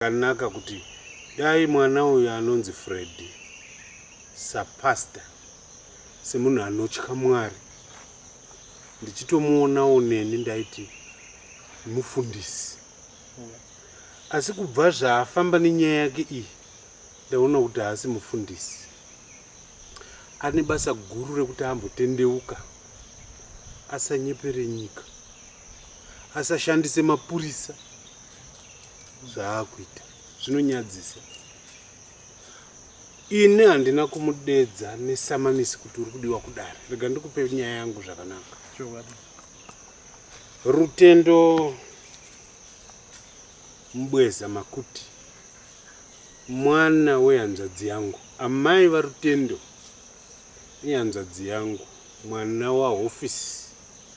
Zvakanaka kuti dai mwana uyu anonzi Freddy sapastor semunhu anotya Mwari ndichitomuonawo neni ndaiti mufundisi asi kubva zvaafamba nenyaya yake iyi ndaona kuti haasi mufundisi ane basa guru rekuti ambotendeuka asanyepere nyika asashandise mapurisa zvaakuita zvinonyadzisa ini handina kumudedza nesamanisi kuti uri kudiwa kudare rega ndikupe nyaya yangu zvakanaka rutendo mbweza makuti mwana wehanzvadzi yangu amai varutendo ihanzvadzi yangu mwana wahofisi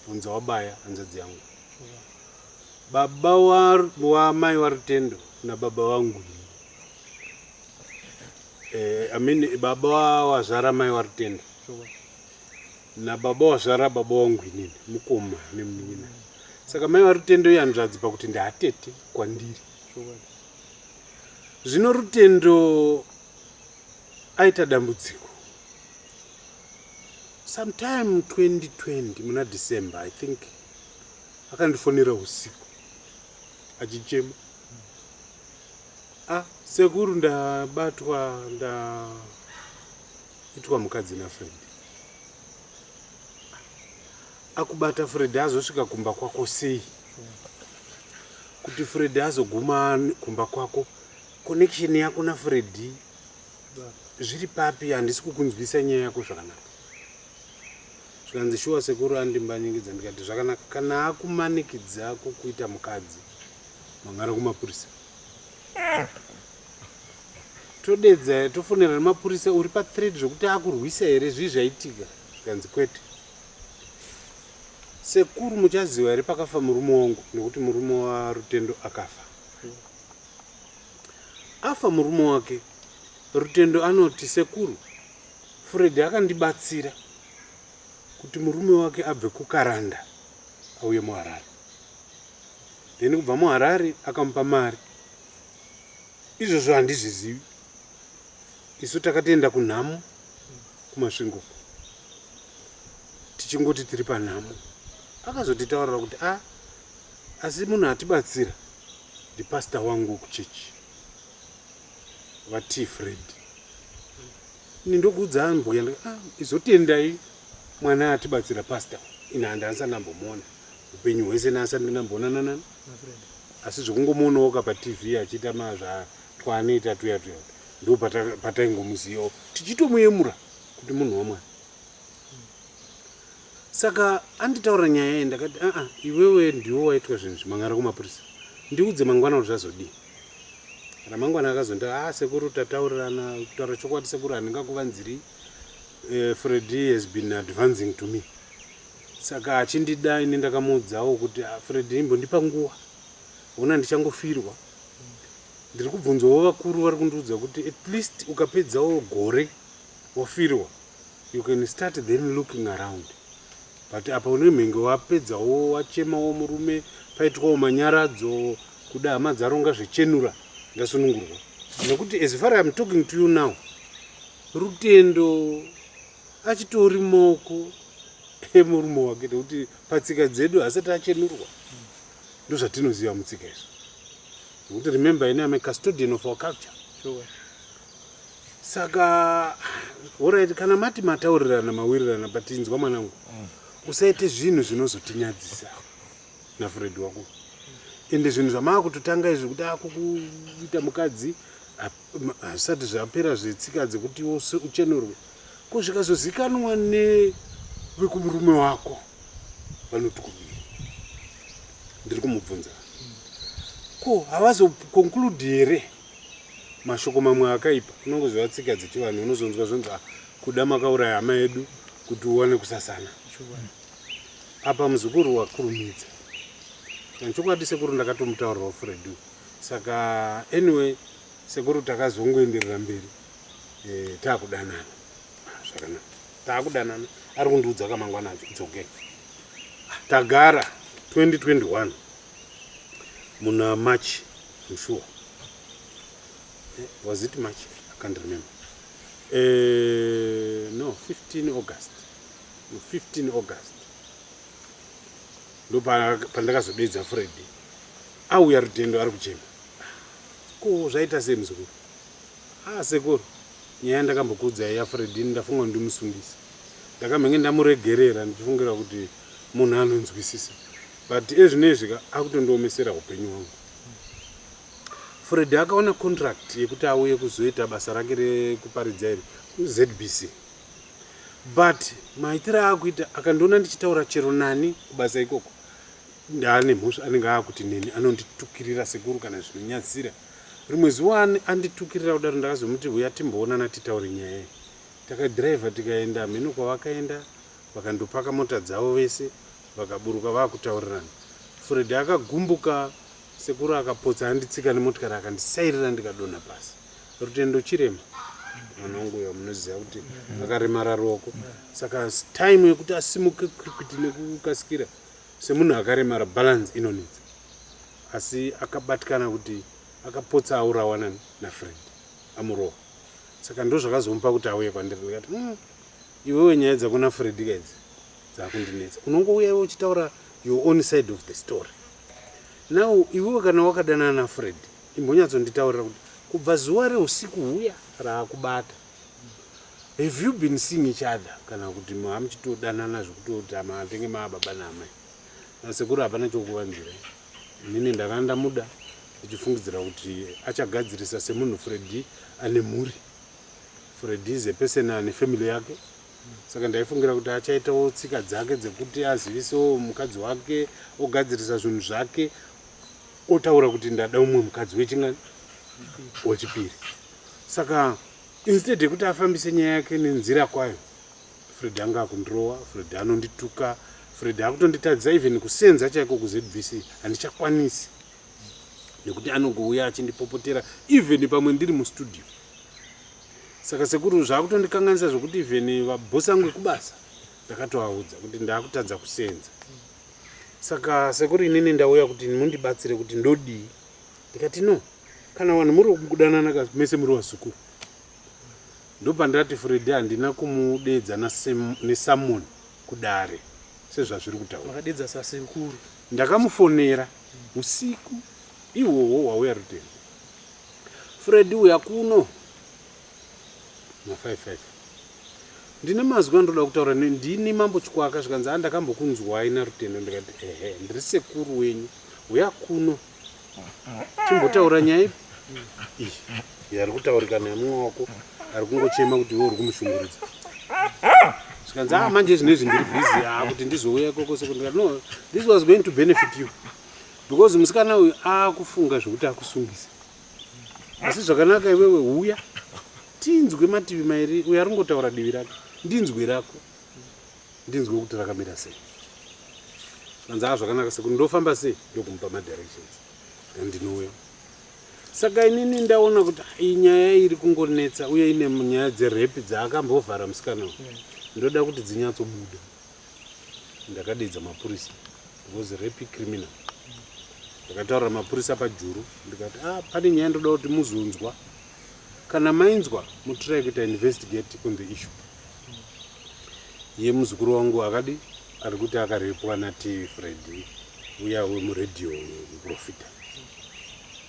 bvunza wabaya hanzvadzi yangu Baba wamai waRutendo nababa vangu eh, I mean, baba wazvara mai waRutendo nababa wazvara baba wangu inini mukoma nemunin'ina saka mai vaRutendo ihanzvadzi pakuti ndaatete kwandiri zvino Rutendo aita dambudziko sometime 2020 muna December I think Akandifonera usiku achichema. Ah, sekuru ndabatwa ndaitwa mukadzi naFred. Akubata Fred azosvika kumba kwako sei? Kuti Fred azoguma kumba kwako, connection yako naFred zviri papi? Handisi kukunzwisa nyaya yako zvakanaka. Zvikanzi shuwa sekuru andimbanyingidza ndikati zvakanaka kana akumanikidza kukuita mukadzi mangara kumapurisa todedza tofonera nemapurisa uri pathread zvekuti akurwisa here zvii zvaitika zvikanzi kwete sekuru muchaziva here pakafa murume wangu nekuti murume warutendo akafa afa murume wake rutendo anoti sekuru Freddy akandibatsira kuti murume wake abve kuKaranda auye muHarare. Then kubva muHarare akamupa mari. Izvozvo handizvizivi. Isu takatoenda kunhamo kuMasvingo uko tichingoti tiri panhamo. Akazotitaurira kuti a ah, asi munhu atibatsira ndipastor wangu wekuchechi. VaT Fred. Ini ndokuudza mbuya ndikati ah, izotendai mwana atibatsira pastor. Ini handandisati ndambomuona upenyu hwese ndasati ndamboonana nani asi zvekungomuonawo ka patv achiita mazvatwaanoita tuya tuya ndo pataingomuzivawo tichitomuyemura kuti munhu wamwari saka anditaura nyaya iyi ndakati aa iwewe ndiwo waitwa zvinhu zvimangara kumapurisa ndiudze mangwana kuti zvazodii Ramangwana akazonda ah sekuru tataurirana kutaura chokwadi sekuru handingakuvanziri eh, Freddy has been advancing to me saka achindida ini ndakamuudzawo kuti ah, Freddy imbondipa nguva hona ndichangofirwa ndiri kubvunzawo vakuru vari kundiudza kuti at least ukapedzawo gore wafirwa you can start then looking around but apa unemhenge wapedzawo wachemawo murume paitwawo manyaradzo kuda hama dzaronga zvechenura ndasunungurwa nekuti as far im talking to you now rutendo achitori maoko emurume wake nekuti patsika dzedu hasati achenurwa ndozvatinoziva mutsika izvo nekuti remember ini am a custodian of our culture sure. Saka horaiti kana mati mataurirana mawirirana but inzwa mwanangu usaite zvinhu zvinozotinyadzisa naFred wako ende zvinhu zvamaakutotanga izvi kuti akukuita mukadzi hazvisati zvapera zvetsika dzekuti uchenurwe ko zvikazozikanwa nevekumurume wako vanoti kudii ndiri kumubvunza ko havazoconclude here Mashoko mamwe akaipa unongoziva tsika dzechivanhu unozonzwa zvonzi ah, kuda makauraya hama yedu kuti uwane kusasana apa muzukuru wakurumidza chokwadi sekuru ndakatomutaurirawo Freddy saka anyway sekuru takazongoenderera mberi e, taakudanana ah, zvakanaka taakudanana ari kundiudza kamangwana acho it's okay ah, tagara 2021 muna March I'm sure. Was it March? I can't remember. No, 15 August. No, 15 August ndopandakazodedza Freddy. Auya Rutendo ari kuchema. Ko zvaita sei, muzukuru? Ah, sekuru, nyaya yandakambokuudzai yaFreddy, ndafunga ndimusungisa. Ndakamhenge ndamuregerera ndichifungira kuti munhu anonzwisisa, but ezvinezvi ka akutondiomesera upenyu hwangu. Freddy akaona contract yekuti auye kuzoita basa rake rekuparidza iri kuZBC, but maitiro aakuita, akandiona ndichitaura chero nani kubasa ikoko, ndaane mhosva. Anenge aakuti neni anonditukirira, sekuru, kana zvinonyadzisira. Rimwe zuva anditukirira kudaro, ndakazomuti, "Uya timboonana, titaure nyaya iyi." Takadhiraivha tikaenda mheno kwavakaenda, vakandopaka mota dzavo vese, vakaburuka, vaakutaurirana. Fred akagumbuka, sekuru, akapotsa anditsika nemotikari, akandisairira ndikadonha pasi. Rutendo chirema, mwana wangu uyo munoziva kuti akaremara ruoko, saka time yekuti asimuke kuti nekukasikira semunhu akaremara, balance inonetsa. Asi akabatikana kuti akapotsa aurawa naFred amurohwa. Saka ndo zvakazomupa kuti auye kwandiri. Ndikati, iwewe nyaya dzako naFred kaidzi dzakundinetsa. Unongouya iwe uchitaura your own side of the story. Now iwewe kana wakadanana naFred, imbonyatsonditaurira kuti kubva zuva reusiku huya raakubata, have you been seeing each other, kana kuti mamuchitodanana zvekutoti matenge maababa naamai?" Nasekuru, hapana chokuvanzira. Inini ndakanga ndamuda ndichifungidzira kuti achagadzirisa semunhu. Freddy ane mhuri. Freddy is a person ane family yake, saka ndaifungira kuti achaitawo tsika dzake dzekuti azivisewo mukadzi wake, ogadzirisa zvinhu zvake, otaura kuti ndada umwe mukadzi wechingani, wechipiri. Saka instead yekuti afambise nyaya yake nenzira kwayo, Fred anga akundirowa. Fred anondituka. Fred akutonditadzisa even kusenza chaiko kuZBC handichakwanisi, nekuti anongouya achindipopotera even pamwe ndiri mustudio. Saka sekuru, zvaakutondikanganisa zvokuti even vabhosi angu ekubasa ndakatovaudza kuti ndaakutadza kusenza. Saka sekuru, inini ndauya kuti mundibatsire kuti ndodii. Ndikati, "No, kana vanhu muri kudanana mese muri vazukuru." Ndopandati Fred handina kumudedza nesummon kudare sezvazviri kutaura. Makadedza sasekuru? Ndakamufonera usiku ihwohwo hwauya Rutendo. "Fred, uya kuno ma55, ndine mazwi andoda kutaura. Ndini Mambo Chikwaka." Zvikanzi, "A, ndakambokunzwai naRutendo." Ndikati, "Ehe, ndiri sekuru wenyu. Uya kuno timbotaura nyaya ipi iyi yari kutaurika nemumwe wako ari kungochema kuti iwe uri kumushungurudza." Zvikanzi, "A, manje zvinezvi ndiri busy, a kuti ndizouya ikoko seko." Ndikati, "No, this was going to benefit you because musikana uyu akufunga zvekuti akusungise, asi zvakanaka iwewe uya tinzwe mativi mairi. Uyo ari kungotaura divi rake, ndinzwe rako, ndinzwe kuti rakamira sei." Zvanzi, "A, zvakanaka sekuti ndofamba sei?" Ndokumupa madirections, andinouya. Saka inini ndaona kuti iyi nyaya iri kungonetsa, uye ine nyaya dzerape dzaakambovhara musikana uyu, ndoda kuti dzinyatsobuda. Ndakadedza mapurisa because rape criminal. Ndakataurira mapurisa pajuru, ndikati, "Ah, pane nyaya ndoda kuti muzonzwa. Kana mainzwa, mutry kuita investigate on the issue yemuzukuru wangu akadi ari kuti akarepwa nati Fred uya wemuredhiyo, muprofita."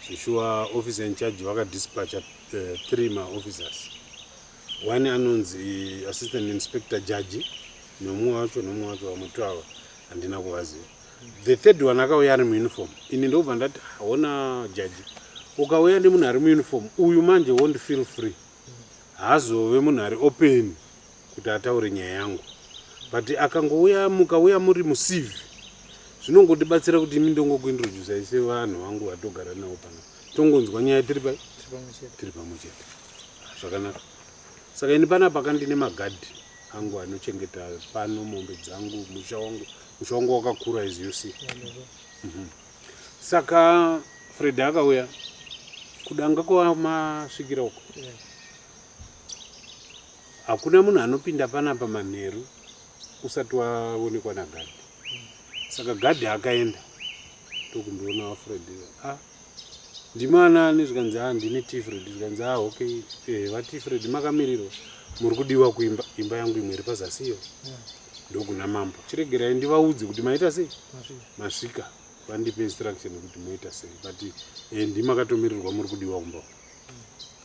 Zveshuwa, officer in charge vakadispatcha three maofficers. One anonzi Assistant Inspector Jaji, nomumwe wacho, nomumwe wacho. Vamwe two ava handina kuvaziva. The third one akauya ari muuniform. Ini ndobva ndati, "Haona Jaji, ukauya nemunhu ari muuniform uyu manje won't feel free, haazove munhu ari open kuti ataure nyaya yangu. But akangouya, mukauya muri mucivil, zvinongotibatsira kuti imi ndongokuintroducai sevanhu vangu vatogara navo pano, tongonzwa nyaya tiri pai tiri pamwe chete zvakanaka." Saka ini panapa kandine magadhi angu anochengeta pano mombe dzangu, musha wangu. Musha wangu wakakura, as you see. Saka Fred akauya kudanga kwamasvikira uko. Hakuna munhu anopinda panapa manheru usati waonekwa nagadhi. Saka gadhi akaenda, ndokundiona waFred. Ah, Ndimana zvikanzi a ndini Tifred. Zvikanzi a okay, eh, vaTifred makamirirwa, muri kudiwa kuimba, imba yangu imwe iri pazasi iyo, ndokuna mambo. Chiregerai ndivaudze kuti maita sei, masvika, vandipe instruction kuti moita sei, but eh, ndimakatomirirwa, muri kudiwa kumba.